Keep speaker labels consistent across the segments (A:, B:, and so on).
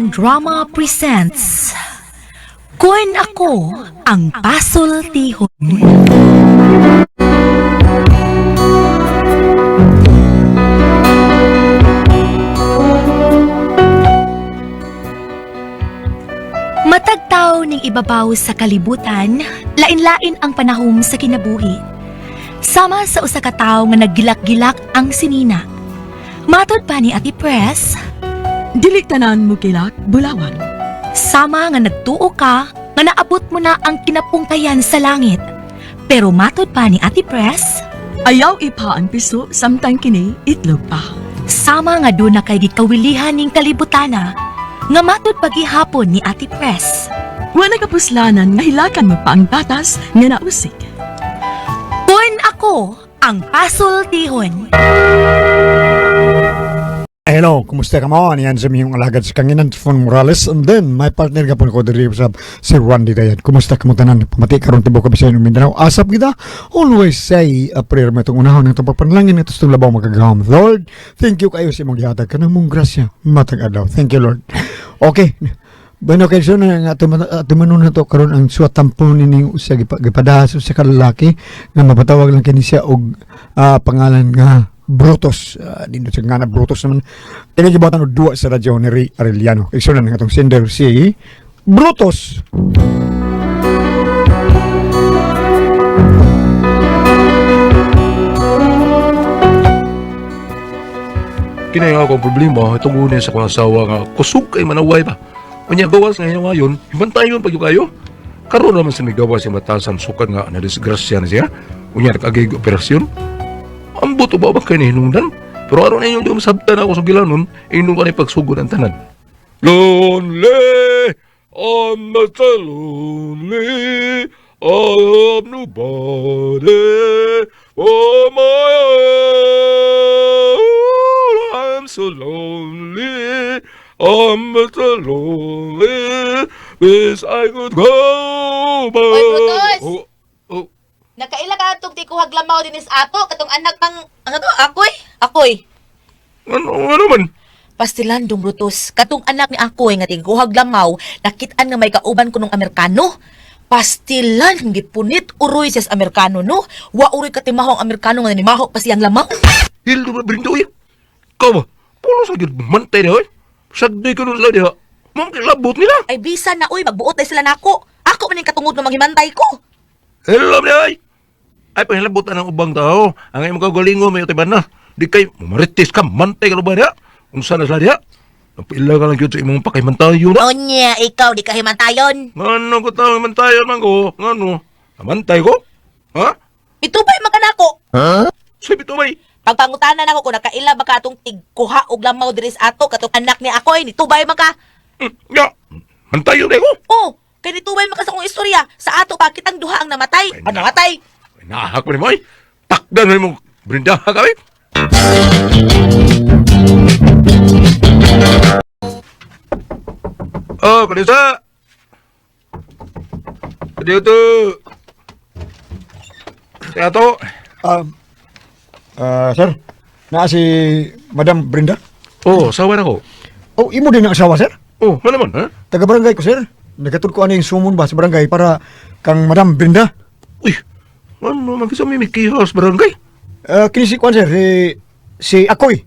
A: Kabayan Drama presents Kun Ako Ang Pasultihon. Matagtaw ning ibabaw sa kalibutan, lain-lain ang panahom sa kinabuhi. Sama sa usa ka tawo nga naggilak-gilak ang sinina. Matod pa ni Ate Press,
B: Dili tanan mo kilak, bulawan.
A: sama nga nagtuo ka nga naabot mo na ang kinapungkayan sa langit. Pero matod pa ni Ate Press,
B: Ayaw ipa ang piso, samtang kini itlog pa.
A: sama nga doon na kay gikawilihan ning kalibutana, nga matod pagihapon ni Ate Press.
B: Wala kapuslanan nga hilakan mo pa ang tatas nga nausik.
A: Kun ako ang pasultihon.
C: Hello, kumusta ka mo? Yan sa miyong alagad sa kanginan, Tifon Morales. And then, my partner ka po ko diri sa si Randy Dayan. Kumusta ka mo tanan? Pamati karon tibuok ka Bisayan ug Mindanao. Asap kita. Always say a prayer mo itong unahon ng itong pagpanalangin ito sa labaw magagahom. Lord, thank you kayo sa imong gihatag kanang mong grasya matag adlaw. Thank you, Lord. Okay. Bueno, kay so na nga tumanon na to karon ang suwat tampo ni usa gipadahas usa ka lalaki nga mapatawag lang kini siya og pangalan nga Brutus. Nindot siya nga na Brutus naman. Kini gibatan og duwa sa radyo ni Ray Arellano. Kay so na nga atong sender si Brutus.
D: Kinay nga akong problema, itong una sa kong asawa nga, kusog kay manaway ba? Unya gawas nga ngayon, himantayon pag kayo. Karon naman sa migawas si matasan sukad nga na disgrasya na siya. Unya nag-agay operasyon. Ambot ba ba kay hinungdan? Pero aron inyo di masabtan ako sa gilanon, inong ka ni pagsugod ang tanan. Lonely, I'm not so lonely. I have nobody for my own. I'm so lonely. I'm so lonely. Wish I could go back.
E: Oy, Brutus!
D: Oh, oh,
E: Nakaila ka atong tikuhag lamaw dinis ato katong anak pang ano to akoy akoy
D: ano, ano man?
E: Pastilan dong Brutus katong anak ni akoy nga tikuhag lamaw nakit-an nga may kauban ko nung Amerikano. Pastilan gipunit uroy siya sa Amerikano, no? Wa uroy katimaho ang Amerikano nga nimaho pa siyang lamaw.
D: Hildo na brindo eh. Ikaw ba? Pulo sa gyud mantay niya, oy. Sagday ko nun sila diha. Ma'am, kilabot nila.
E: Ay bisa na oy, magbuot na sila nako. Ako man yung katungod nga manghimantay ko.
D: Hello, niya, ay. Ay, pangilabot na ng ubang tao. Ang imong kagalingon, may utiban na. Di kay, maritis ka, mantay ka na ba niya? Unsa na sila diha? Napila ka lang gyud sa imong pakimantayo na.
E: Onya, ikaw di ka himantayon.
D: Ngano ko tao, mantayon man ko. Ngano? Namantay ko? Ha?
E: Mitubay man ka nako.
D: Sabi to, bay.
E: Pagpangutana nako kung nakaila ba ka atong tigkuha og lamaw diris ato katong anak ni akoy nitubay man ka.
D: Ya, mantayo na ko.
E: Oh, kay nitubay man ka sa akong istorya. Sa ato pa kitang duha ang namatay.
D: Ay,
E: Ang namatay.
D: Ay, nahak mo ni mo, ay. Takdan mo imong brindaha ka, ay. Oh, kanisa. Dito. Kaya to.
C: Um, sir, naa si Madam Brenda?
D: Oh, sawa na ko.
C: Oh, imo din ang asawa, sir?
D: Oh, ano naman, ha?
C: Taga barangay ko, sir. Nagatud ko ano yung sumon ba sa barangay para kang Madam Brenda.
D: Uy, ano man kasi may mikihas barangay?
C: Kini si Kwan, sir, si Akoy.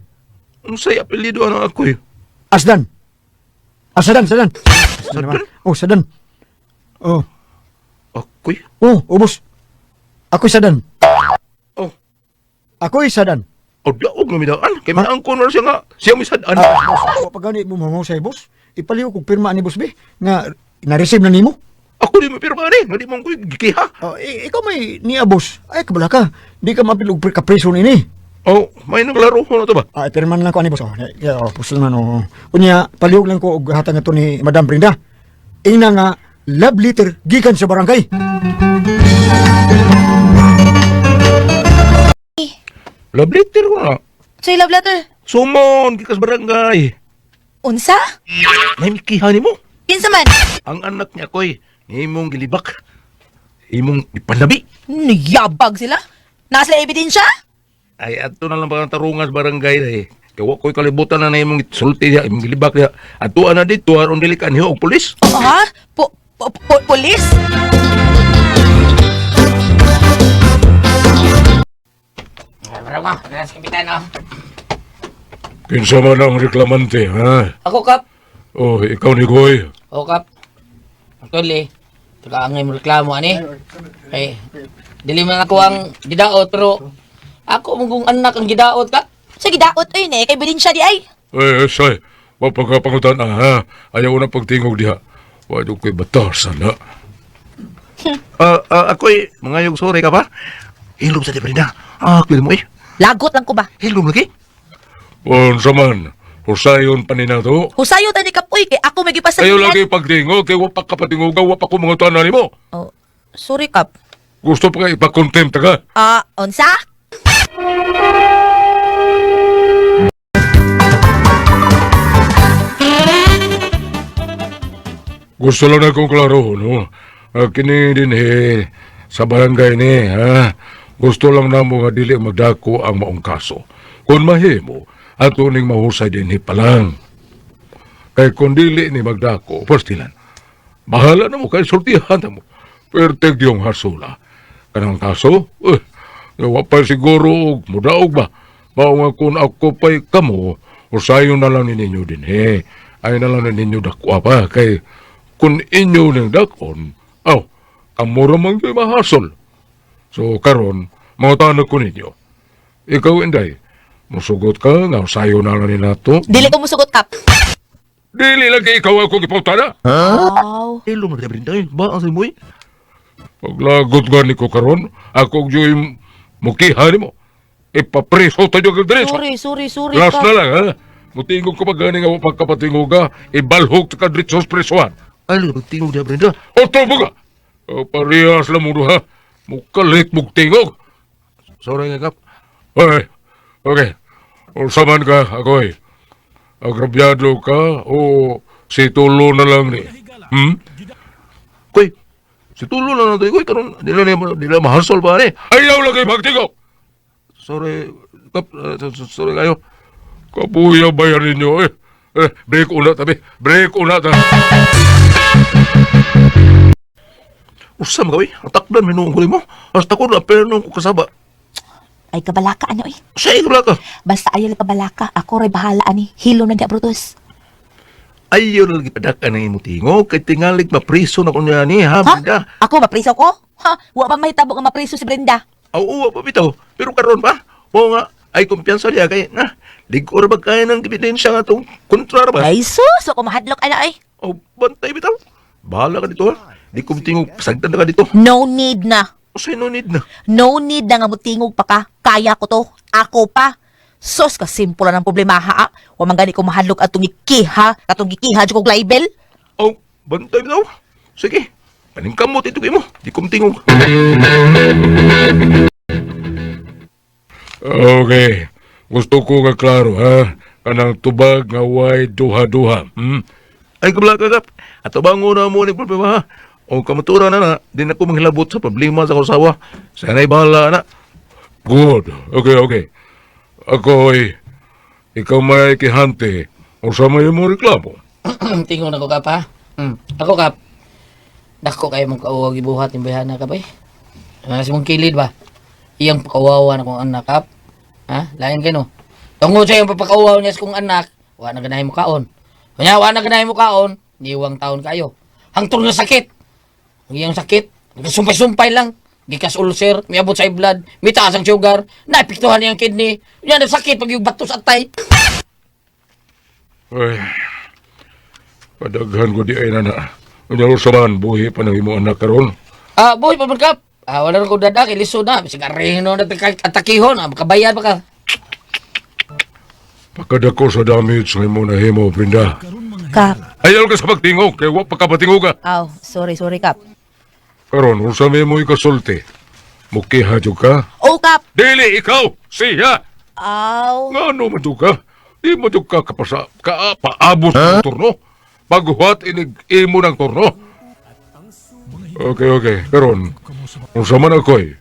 D: Ang say apelyido ano ako eh.
C: Asdan. Sadan, Sadan. Sadan? Oh, Sadan. Oh,
D: Ako'y?
C: oh, ubos. Ako'y Sadan.
D: Oh,
C: Ako'y Sadan.
D: oh, daog nga midaan. Kay may angkon na siya nga. Siya may sadaan.
C: Ah, boss, pag gani mo mo sa boss, ipaliw kog pirma ni boss be nga na-receive na nimo.
D: Ako di mo pirma ni. Nga di mo ko'y gikiha.
C: Oh, ikaw may niya boss. Ay kabala ka. Di ka mapil og ka preso nini.
D: Oh, may naglaro ko na to ba?
C: Ah, pirma na lang ko ani boss. Oh, yeah, oh, puso naman oh. Unya, palihog lang ko og hatag nga to ni Madam Brenda. Ina nga love letter gikan sa barangay.
D: Love letter ko na.
E: Say love letter.
D: Sumon, gikas barangay.
E: Unsa?
D: May mikiha ni mo.
E: Kinsa man?
D: Ang anak niya ko'y imong gilibak. Imong ipanabi.
E: Niyabag sila. Nasa ebidensya?
D: Ay, ato na lang pa ang tarungan sa barangay na eh. Kay wa ko'y kalibutan na na imong sulti diha, imong gilibak diha. Atuan na dito aron dili ka niyo og pulis.
E: Ha? Polis?
F: Bravo, gracias, kapitan, oh.
D: Kinsa man ang reklamante, ha?
F: Ako, Kap.
D: Oh, ikaw ni Goy.
F: O, Kap. Actually, taka ang imong reklamo, ani. Eh, dili man ako ang gidaot, pero ako mong kung anak ang gidaot, Kap.
E: Sa gidaot oy ne kay bilin siya di ay.
D: Eh, say, wa pagkapangutan ah, ha? Ayaw na pagtingog diha. Wa jud ko'y batasan na. Ako'y mangayog sorry ka ba? Hilom sa di Brenda. Ah, kwil mo eh.
E: Lagot lang ko ba?
D: Hilom lagi. Unsa man, husayon pa ni nato.
E: Husayo ta ni Kap oy kay ako may
D: Ayaw
E: gipasabihan.
D: lagi pagtingog kay wa pa kapatingog wa pa ko mga tanan nimo.
E: Oh, sorry Kap.
D: Gusto pa ka ipa-contempt ka.
E: Ah, unsa?
D: Gusto lang na kong klaro, no? Ah, kini din eh, sa barangay ni, ha? Gusto lang namo nga dili magdako ang maong kaso. Kung mahimo, ato ning mahusay dinhi pa lang. Kay kung dili ni magdako, pastilan. Bahala na mo kay sortihan na mo. Perteg yung hasula. Kanang kaso, eh, wa pa siguro og mudaog ba. Mao nga kung ako pa'y kamo, usayon na lang ni ninyo din eh. Ay na lang ni ninyo dakwa pa kay kung inyo ning dakon, aw, kamo ra man kay mahasol. So karon, mga tanag ko ninyo. Ikaw, Inday, musugot ka nga usayon na lang ni nato.
E: Dili ko musugot Kap.
D: Dili lang kay ikaw ako gipautana.
E: Aw.
D: Hello, Maria Brinday. Ba ang simoy? Paglagot gani ko karon, ako gyud mukiha nimo. Ipapreso tayo kag diretso.
E: Sorry, sorry, sorry
D: Last
E: Kap.
D: na lang ha. Mutingog ko pa gani nga pagkapatingog ka, ibalhok ta ka diretso sa presohan. Ay, tingog dia Brenda. Oto mo ka. O, parehas lang mo ha. Mukalit mong tingog. Sorry nga kap. Okay. Okay. O saman ka, ako'y. Agrabyado ka o si Tulo na lang ni. Koy, si Tulo na lang to. Koy, karon nila nila mahasol pa ni. Ayaw lang kay magtingog. Sorry, kap, sorry kayo. Kabuya bayan ninyo eh. Eh, break una tabi. Break una ta. Usam ka, eh. Ang takdan, minuong ko mo. Hasta ko na, pero nung ko kasaba.
E: Ay kabalaka ano eh.
D: Sa iyo ka.
E: Basta ayaw lang kabalaka, ako ray bahala ani. Hilom na di Brutus.
D: Ayaw na lagi padakan ng imong tingog. Kay tingalig mapriso na ko niya ni, ha,
E: Ha?
D: Brenda?
E: Ako mapriso ko? Ha? Wa pa mahitabo nga mapriso si Brenda.
D: Oo, pa bitaw. Pero karon pa, oo nga, ay kumpiyansa niya kay, na, ligor ba kaya ng ebidensya nga itong kontra ba?
E: Ay sus, ako mahadlok ana ay.
D: O, bantay bitaw. Bahala ka dito, ha? Di ko tingog, pasagdan na ka dito.
E: No need na.
D: O, say no need na.
E: No need na nga mutingog pa ka. Kaya ko to. Ako pa. Sos ka simple lang ang problema ha. Wa man gani ko mahadlok atong gikiha, katong gikiha jud kog libel.
D: O, bantay bitaw. Sige, paningkamot ito kayo mo. Di ko tingog. Okay. Gusto ko nga klaro, ha? Kanang tubag nga way duha-duha. Ay, kabla ka, kap. At bango na mo ni problema, ha? O kamatura na na, di na ko manghilabot sa problema sa kusawa. Sana'y bahala na. Good. Okay, okay. Ako, ay, ikaw may kihante. O sa may mo reklamo.
F: Tingog na ko, Kap, ha? Ako, Kap. Dako kayo mong kauwag ibuhat yung bayhana, Kap, eh. Mas mong kilid ba? Iyang pakauwawa na kong anak, Kap. Ha? Lain kayo, no? Tungod sa iyang papakauwaw niya sa kong anak, wa na ganahin mo kaon. Kunya, wa na ganahin mo kaon, niwang taon kayo. Hangtong na sakit. Ang iyang sakit, sumpay-sumpay lang. Gikas ulcer, miabot sa blood, mitaas ang sugar, naepektuhan niyang kidney. Yan ang sakit pag yung bato sa atay.
D: Ay, padaghan ko di ay nana. Unya sa man, buhi pa ng imo anak karon.
F: Ah, boy, pa man kap. Ah, wala rin ko dada, kay liso na. Bisag areno na atakihon, ah, makabayad pa ka.
D: Pagkadako sa damage nga imo nahimo, Brenda.
E: Kap.
D: Ayaw ka sa pagtingog, kay wa pa ka patingog ka.
E: Aw, sorry, sorry Kap.
D: Karon, unsa may mo ikasulti? Mukiha jud ka?
E: Oh, Kap.
D: Dili ikaw, siya.
E: Aw.
D: Ngano man jud ka? Di mo jud ka kapasa ka paabot ng turno. Paghuwat inig imo ng turno. Okay, okay. Karon, unsa man ako'y?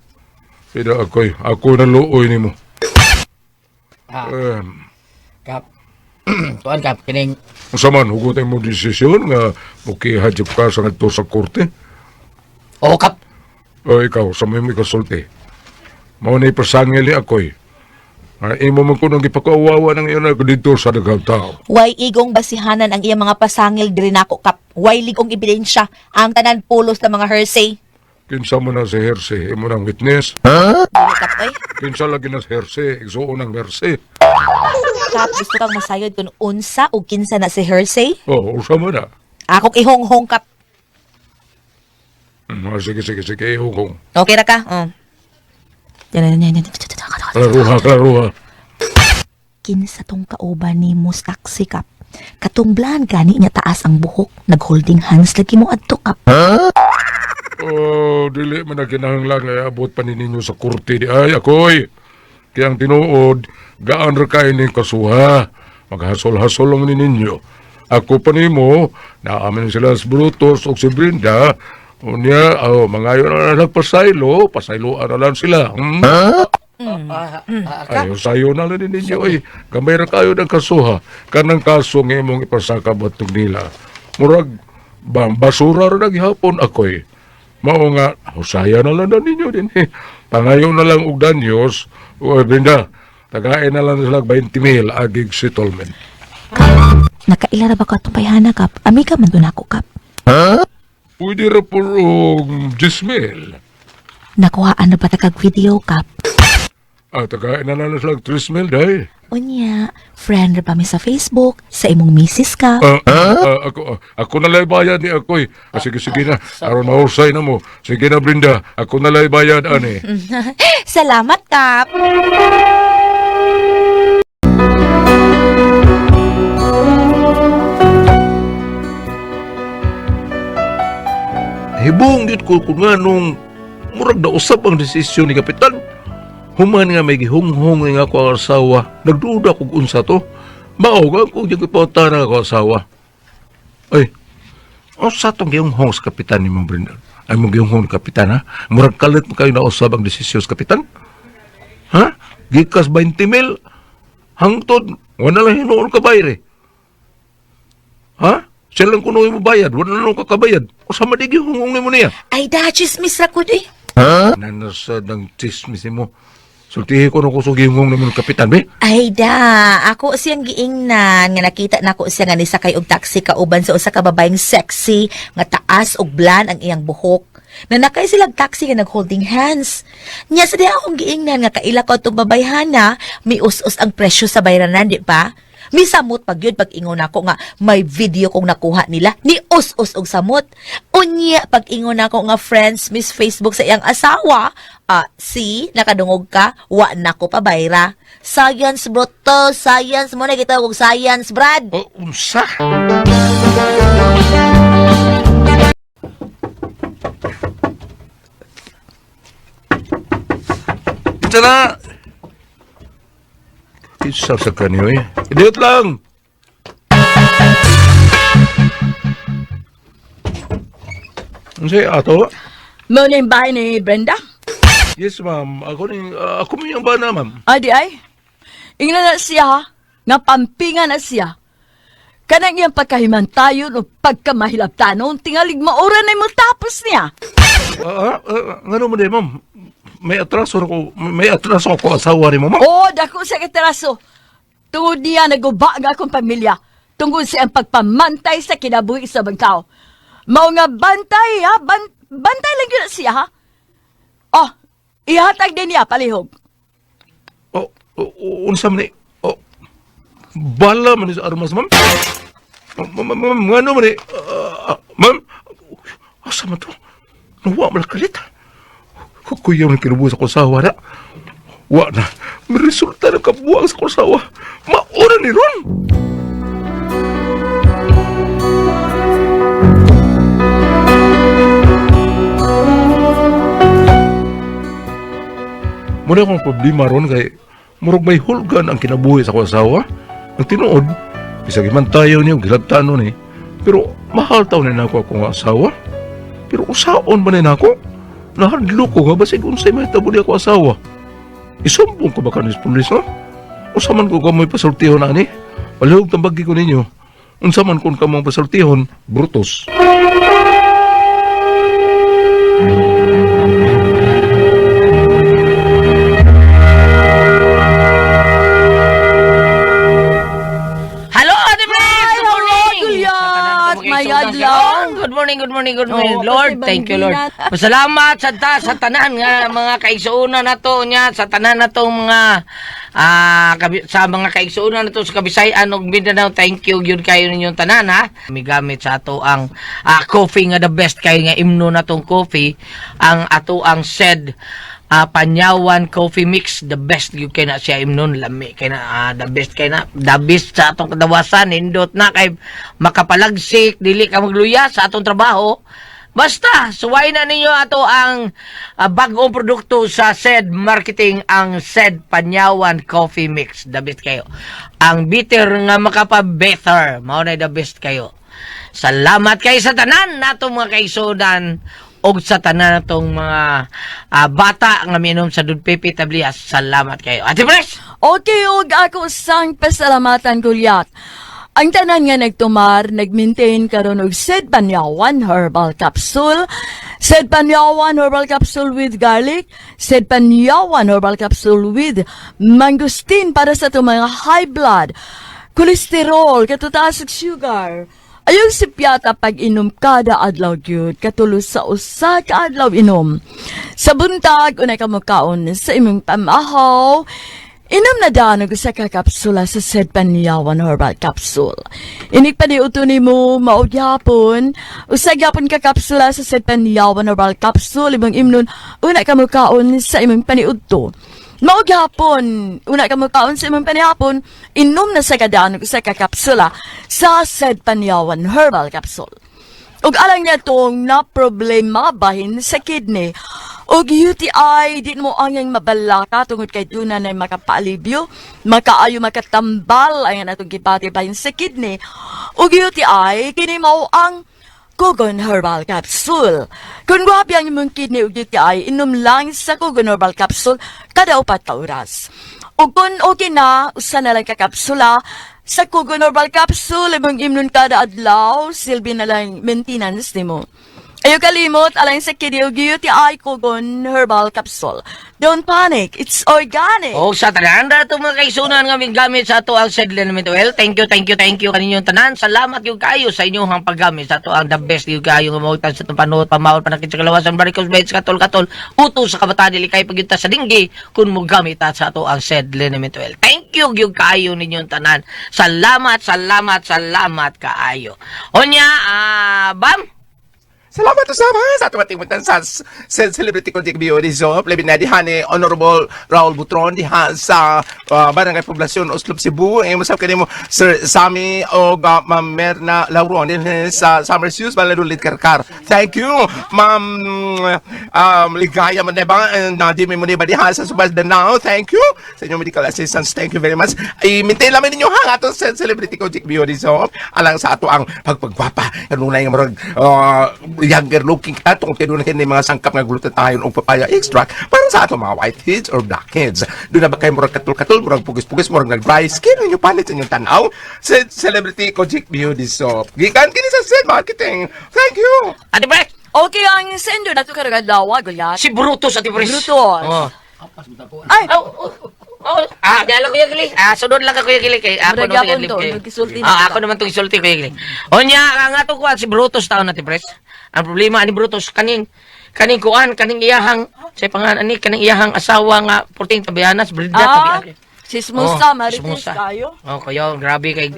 D: Pida ako'y, ako na luoy nimo.
F: Ah, Kap. Tuan kap kining
D: Unsa man hugot mo desisyon nga mukihadjop ka sa ngadto sa korte?
F: Oo kap.
D: O ikaw, sa may ikasulti. Mao ni pasangil ni ako'y. Ay, imo man ko nang gipakauwawa ng iyon ako dito sa daghang tao.
E: Way igong basihanan ang iyang mga pasangil diri nako, Kap. Way ligong ebidensya ang tanan pulos ng mga hearsay.
D: Kinsa mo na si Herse, imo nang witness.
E: Dili, Kap, oy.
D: Kinsa lagi na si Herse, igsuon ang Herse.
E: Kap, gusto kang masayod kung unsa o kinsa na si hearsay?
D: Oh, usa mo na.
E: Akong ihonghong, Kap.
D: Sige, sige, sige, ihukong.
E: Okay ra ka? Oh. Yan, yan, yan, yan.
D: Klaruha, klaruha.
E: Kinsa tong kauban ni mo sa taxi, Kap. Katong blan gani niya taas ang buhok, nagholding hands lagi mo adto, Kap.
D: Oh, dili man na kinahanglan nga abot pa ni ninyo sa korte di ay akoy. Kaya ang tinuod, gaan ra kay ning kasuha. Maghasol-hasol lang ni ninyo. Ako pa nimo, naamin sila sa Brutus o si Brenda. Unya, oh, mangayo na lang pasaylo, pasayloan na lang sila. Hmm?
F: Ah, ah, ah, kap.
D: Ayo sayo na lang ninyo ay gamay ra kayo ng kasuha kanang kaso nga imong ipasaka batok nila. Murag basura ra naghapon akoy. Mao nga husaya na lang na ninyo din eh. Pangayo na lang og danyos o Brenda. Tagain na lang sila 20 mil agig settlement.
E: Nakaila ra ba ka atong payhana, Kap? Amiga man dun ako, Kap.
D: Pwede ra po og 10 mil.
E: Nakuhaan na ba ta kag video, Kap?
D: Ah, tagain na lang sila 3 mil day.
E: Unya, friend ra ba mi sa Facebook, sa imong misis, Kap?
D: Ah, ah, ako na lang bayad ni akoy. Ah, sige, sige na. Aron mahusay na mo. Sige na, Brenda. Ako na lang bayad, ani.
E: Salamat, Kap.
D: Hibong gyud ko kung nganong murag nausab ang desisyon ni Kapitan. Human nga may gihunghong nga ako ang asawa. Nagduda kog unsa to. Mao nga ko gyud gipautan ako asawa. Ay, unsa tong gihunghong sa kapitan ni Ma'am Brenda? Ay mo gihunghong ni Kapitan ha? Murag kalit mo kayo nausab ang desisyon sa Kapitan? Ha? Gikas 20 mil? Hangtod, wala lang hinuon ka bayre. Ha? Siya lang kuno mo bayad, wala lang ka kabayad. Usa man di gihunghong nimo niya.
E: Ay, da, chismis ra ko eh.
D: Nanasad ng chismis mo. Sultihi ko na ko sa gihunghong nimo ng kapitan, be.
E: Ay da, ako siyang giingnan nga nakita nako siya nga nisakay og taxi kauban sa usa ka babaeng sexy nga taas og blan ang iyang buhok. Nanakay silang taxi nga nag-holding hands. Nya sa diha akong giingnan nga kaila ko atong babayhana, mius-us ang presyo sa bayranan, di ba? Misamot pag yun pag ingon nako nga may video kong nakuha nila ni us-us og samot. Unya pag ingon nako nga friends miss Facebook sa iyang asawa, ah, see, nakadungog ka, wa nako pabayra. Science bro to, science mo na kita og science brad.
D: O, unsa? Ito na! Isa sa kanyo eh. Idiot lang! Ano ato?
B: Mao na yung bahay ni Brenda?
D: Yes, ma'am. Ako ni ako mo yung bana, ma'am.
B: Ay, di ay. Ingnan na siya ha, nga pampinga na siya. Kanang iyang pagkahimantayon o pagkamahilabtanon, tingalig maura na mo tapos niya.
D: Ngano mo di, ma'am? May atraso ako, may atraso ako asawa ni mo, ma'am.
B: Oo, dako sa kateraso. Tungod niya naguba ang akong pamilya. Tungod sa iyang pagpamantay sa kinabuhi sa ibang tao. Mao nga bantay ha, bantay lang yun siya ha. Oh, ihatag din niya palihog.
D: Oh, oh, unsa man ni? Oh, bala man ni sa armas, ma'am. Ma'am, ma'am, ngano man ni? Ma'am, asa man to? Nawa man kalit. Kuya man kinubuhi sa kusawa na. Wa na. May resulta ng kabuang sa kusawa. Mauna ni Ron. Muna akong problema ron kay murag may hulgan ang kinabuhi sa akong asawa. Ang tinuod, bisag man tayo niyo, gilabtano ni. Pero mahal taon ni nako akong asawa. Pero usaon man ni nako. Nahadlo ko nga basig unsay mahitabo ni ako asawa. Isumbong ko ba kanis pulis, no? Usa man ko kamoy pasultihon ani. Palihog tambagi ko ninyo. Unsa man kun kamong pasultihon, Brutus.
F: Hello, Ate Pres! Good morning!
B: Juliet! May adlaw.
F: Good morning, good morning, good morning.
B: Oo,
F: Lord,
B: kasi
F: thank you, Lord.
B: bandina.
F: Pasalamat sa tanan nga mga kaigsuonan nato nya, sa tanan natong mga sa mga kaigsuonan nato sa Kabisayan ug Mindanao. Thank you gyud kayo ninyong tanan ha. Migamit sa ato ang coffee nga the best kayo nga imno natong coffee, ang ato ang said Panyawan Coffee Mix, the best gyud kay na siya imnon, lami kay na, the best kay na, the best sa atong kadawasan, nindot na kay makapalagsik, dili ka magluya sa atong trabaho. Basta suway na ninyo ato ang bag-ong produkto sa said marketing, ang said Panyawan Coffee Mix, the best kayo. Ang bitter nga makapa-better, mao na the best kayo. Salamat kay sa tanan nato mga kaigsuonan og sa tanan natong mga bata nga minom sa Dud Pepe Tablias. Salamat kayo. Ate Pres!
B: Okay, og ako sang pasalamatan, Gulyat. Ang tanan nga nagtumar, nagmaintain karon og Sed Panyawan Herbal Capsule, Sed Panyawan Herbal Capsule with garlic, Sed Panyawan Herbal Capsule with mangosteen para sa itong mga high blood, kolesterol, katutaas ug sugar. Ayaw si Piata pag inom kada adlaw gyud, katulos sa usa ka adlaw inom. Sa buntag, unay ka mokaon sa imong pamahaw, inom na daan og usa ka kapsula sa Sed Panyawan Herbal Capsule. Inig pa ni uto nimo mao gyapon, usa gyapon ka kapsula sa Sed Panyawan Herbal Capsule imong imnon una ka mokaon sa imong paniudto. Mao gyapon, una ka mokaon sa imong panihapon, inom na sa kadaan og usa ka kapsula sa Sed Panyawan Herbal Capsule. Ug alang niya tong na problema bahin sa kidney. Ug UTI, di mo angang mabalaka tungod kay duna na makapaalibyo, makaayo makatambal ang natong gibati bahin sa kidney. Ug UTI, kini mao ang Kogon Herbal Capsule. Kung grabe ang imong kidney ug UTI, inom lang sa Kogon Herbal Capsule kada 4 ka oras. Ug kung okay na, usa na lang ka kapsula sa Kogon Herbal Capsule, imong imnon kada adlaw, silbi na lang maintenance nimo. Ayaw kalimot, alang sa kidney ug UTI, Kogon Herbal Capsule. Don't panic, it's organic.
F: Og sa tanan nato mga kaigsuonan nga migamit sa ato ang said liniment oil. Thank you, thank you, thank you kaninyong tanan. Salamat gyud kayo sa inyong paggamit sa ato ang the best gyud kayo nga mahutan sa atong panuot, pamawol, panakit sa kalawasan, varicose veins, katol-katol, uto sa kabataan, dili kay pagyunta sa dinggi kun mo gamit sa ato ang said liniment oil. Thank you gyud kayo ninyong tanan. Salamat, salamat, salamat kaayo. Onya, bam.
G: Salamat usab ha sa atong timutan sa celebrity ko Dick Biorizo, labi na diha ni Honorable Raul Butron diha sa Barangay Poblacion Oslob Cebu. Eh musab kanimo Sir Sammy og Ma'am Merna Lauron dinhi sa Summer Shoes Baladulid Karkar. Thank you Ma'am Ligaya Maneba and Nadimi Muniba diha sa Subas Danao. Thank you sa inyong medical assistance. Thank you very much. I-maintain lang ninyo ha ang atong sa celebrity ko Dick Biorizo alang sa ato ang pagpagwapa. Kanunay nga murag younger looking ka tungkol kay doon kini mga sangkap nga glutathione o papaya extract para sa ato mga whiteheads or blackheads. Doon na ba kayo murag katul-katul, murag pugis-pugis, murag nag-dry skin, inyo palit sa inyong tanaw? Sa Celebrity Kojic Beauty Soap. Gikan kini sa Zen Marketing. Thank you!
F: Ate Pres,
B: Okay, ang sendo na to karong adlaw, Gulyat.
F: si Brutus, Ate Pres.
B: Brutus.
F: Oh.
B: Ay,
F: Oh. Ah, dala Kuya Gili. Ah, sunod lang ka Kuya Gili kay ako
B: Murag
F: naman
B: yapon
F: tong
B: to,
F: kay.
B: nagkisulti na
F: Ah,
B: kita.
F: ako naman tong isulti Kuya Gili. Onya, ang ato kuan si Brutus taon na Pres. Ang problema ani Brutus kaning kaning kuan kaning iyahang sa pangalan ani kaning iyahang asawa nga 14 tabianas Brida tabianas.
B: Sismusa,
F: Oh,
B: marites
F: sismusa.
B: kayo.
F: Oh, kayo, grabe kay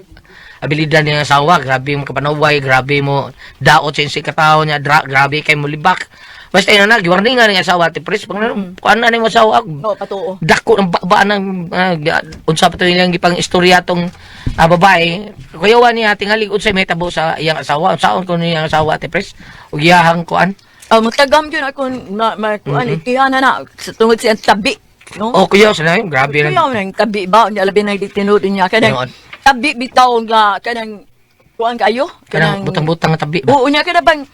F: abilidad niya asawa, grabe mo kapanaway, grabe mo daot sa insik katao niya, grabe kay mo libak. Basta yun na, giwarning nga niya asawa, ti Pres, pag kuan na ni mo asawa,
B: No, patuo.
F: dako ng baba ng unsa pa to ilang gipang istorya tong babae kuyawa niya tingali unsay may tabo sa iyang asawa unsaon ko niyang asawa te pres ug iyahang kuan.
B: Ah, matagam yun ako na kuan itihan na na sa tungod siyang tabi, no?
F: Oh, kuyaw sa nayo, grabe
B: Kuyaw
F: na.
B: nang tabi ba niya labi nang tinuod niya kanang
F: Tinuod.
B: tabi bitaw nga kanang kuan kayo.
F: Kanang butang-butang nga tabi ba?
B: Oo niya kana bang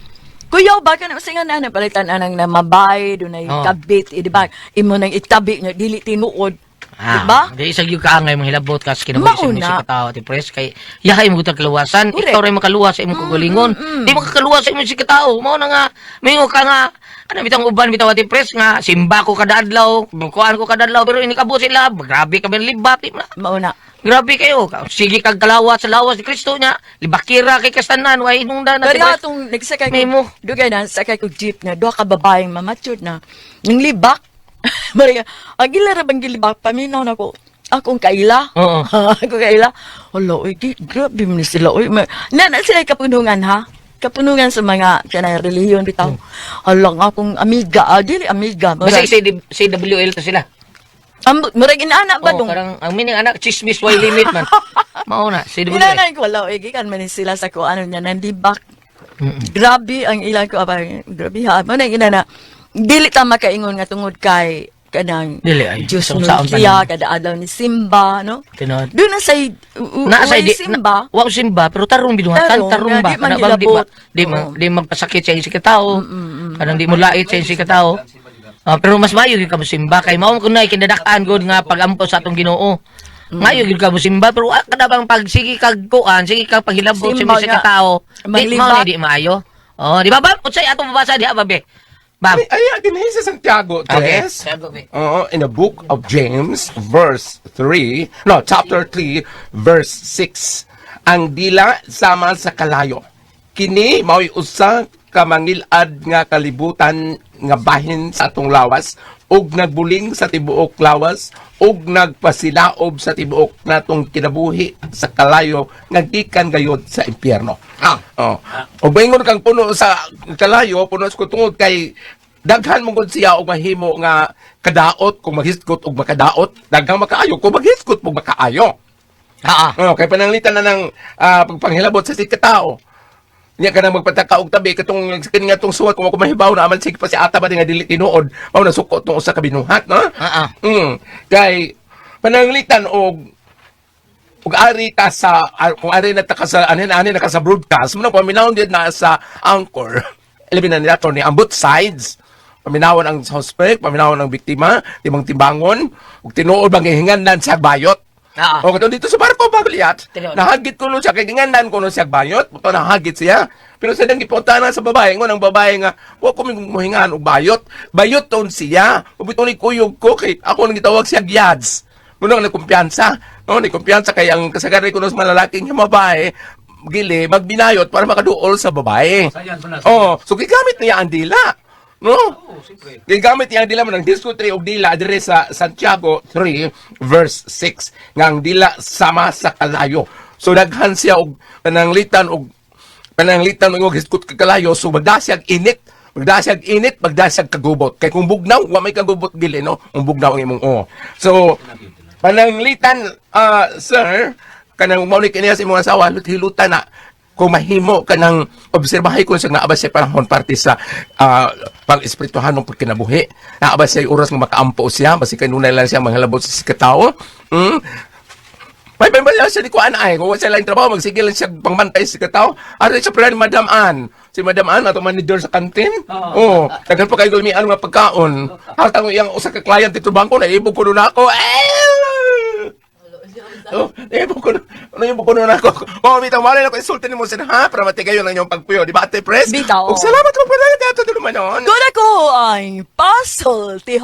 B: kuyaw ba kanang usa nga na palitan anang namabay dunay
F: Oo.
B: kabit, eh, di ba? Imo nang itabi niya dili tinuod.
F: Ah,
B: Di ba?
F: Di isa gyud kaangay mong hilabot kas kinabuhi sa imong
B: Mauna.
F: sikatao, Ate Pres, kay yahay mo gutang kaluwasan,
B: Correct.
F: ikaw ray makaluwas sa imong kagalingon. Di makakaluwas sa imong sikatao. Mao na nga mingo ka nga ano bitang uban bitaw, Ate Pres, nga simba ko kada adlaw, kuan ko kada adlaw, pero inikabot sila, grabe ka libat di na.
B: Mauna.
F: Grabe kayo. Sige kag kalawas sa lawas ni Kristo niya. Libakira kay kastanan way hinungdan, Ate
B: Pero
F: Pres.
B: atong nagsakay ko,
F: Memo.
B: dugay na, sakay ko jeep na, duha ka babaeng mamature na, nang libak. Maria, ang ila ra bang gilibak, paminaw na ko, akong kaila.
F: Oo.
B: Akong kaila. Hala, oy, di, grabe man ni sila. Oy, na sila kapunungan, ha? Kapunungan sa mga kanang relihiyon bitaw. Hala, nga akong amiga, dili amiga.
F: Basta
B: Murag,
F: CWL to sila.
B: murag inaana ba
F: Oh,
B: dong?
F: karang ang meaning anak chismis way limit man. Mao na CWL.
B: Inanay ko, wala, oy, gikan man ni sila sa ko, ano niya, nandibak. Grabe ang ilang ko, abang, grabe ha. Mo nang ina na, dili ta makaingon nga tungod kay kanang
F: Dili, ay,
B: Diyos
F: sa unsaon
B: nun siya,
F: pa
B: kada adlaw ni Simba, no?
F: Tinuod.
B: Doon na say,
F: Na sa
B: di,
F: di
B: Simba.
F: Na, wa simba pero tarong binuhatan,
B: Tarong,
F: tarong
B: nga,
F: ba
B: di man
F: kana bang di ba
B: gilabot.
F: di, ma,
B: Oo.
F: di magpasakit sa isang katao. Kanang di mo lait sa isang katao. Ah, pero mas maayo gyud ka mo simba kay mao kun nay kinadakaan gud nga pagampo sa atong Ginoo. Maayo gyud ka mo simba pero kada bang pag sige kag kuan, sige kag paghilabot sa
B: Simba
F: isang
B: nga.
F: katao, di mao
B: Manglibat.
F: na di maayo. Oh, di ba ba? Unsay atong mabasa diha ba be? Bam.
G: Ay, ay, dinhi sa Santiago
F: Okay.
G: 3.
F: Santiago, be.
G: Oo, in the book of James, verse 3, no, chapter 3, verse 6. Ang dila sama sa kalayo. Kini mao'y usa ka mangilad nga kalibutan nga bahin sa atong lawas ug nagbuling sa tibuok lawas ug nagpasilaob sa tibuok natong kinabuhi sa kalayo nga gikan gayod sa impyerno.
F: Ah.
G: Oh. O baingon kang puno sa kalayo, puno sa tungod kay daghan mo gud siya og mahimo nga kadaot kung maghisgot og makadaot, daghang makaayo kung maghisgot og makaayo.
F: Ah, ah.
G: Oh, kay pananglitan na ng pagpanghilabot sa sikatao. Niya ka na magpataka og tabi katong kini nga tong suwat kung ako mahibaw na aman sige pa si ata ba di nga dili tinuod mao na suko tong usa ka binuhat, no?
F: Ah, ah.
G: Kay pananglitan og ug ari ta sa kung ari na ta ka sa ani na ani na ka sa broadcast mo na paminawon gyud na sa anchor, labi na nila ni ang both sides, paminawon ang suspect, paminawon ang biktima, timang timbangon ug tinuod bang gihingandan sa bayot.
F: Ah.
G: O katong dito sa barko bagliat,
F: Tinuod.
G: nahagit ko no siya kay gingandan ko no siya bayot, buto nahagit siya. Pero sa dang gipunta na sa babae, ngon ang babae nga wa ko muhingan og bayot. Bayot ton siya. Ubito ni kuyog ko kay ako nang gitawag siya giyads. Muna nga nagkumpiyansa. No, ni kumpiyansa kay ang kasagaran ko sa malalaking nga babae, gili magbinayot para makaduol sa babae. Oh, so gigamit niya ang dila. No? Gigamit niya ang dila mo ng Disco 3 og dila dire sa Santiago 3 verse 6 nga ang dila sama sa kalayo. So daghan siya og pananglitan og hisgot ka kalayo, so magdasyag init. Magdasyag init, magdasyag kagubot. Kay kung bugnaw, wa may kagubot gili, no? Kung bugnaw ang imong o. So pananglitan, sir, kanang mao ni kaniya sa imong asawa, hilutan na kung mahimo kanang obserbahay kung sa naaba siya panahon parte sa pang-espirituhan ng pagkinabuhi. Naaba siya oras nga makaampo siya, basi kay nunay lang siya manghalabot sa sikatao. May pambala siya di ko ay. Kung wala siya lang trabaho, magsigil lang siya pangmantay sa katao. Ari siya pala ni Madam Ann. Si Madam Ann, ato manager sa kantin. Oo. Oh, daghan pa kayo gulmian nga pagkaon. Hatang iyang usa ka client dito bangko, naibog ko nun ako. Eh! Oh, naibog ko naibog ko nun ako. Oh, bitaw malay na ko insulti nimo sin ha para matigayon ang inyong pagpuyo, di ba, Ate Pres?
B: Bitaw.
G: Ug salamat ko pala ato duman noon.
B: Kuna ko ang puzzle, tiho.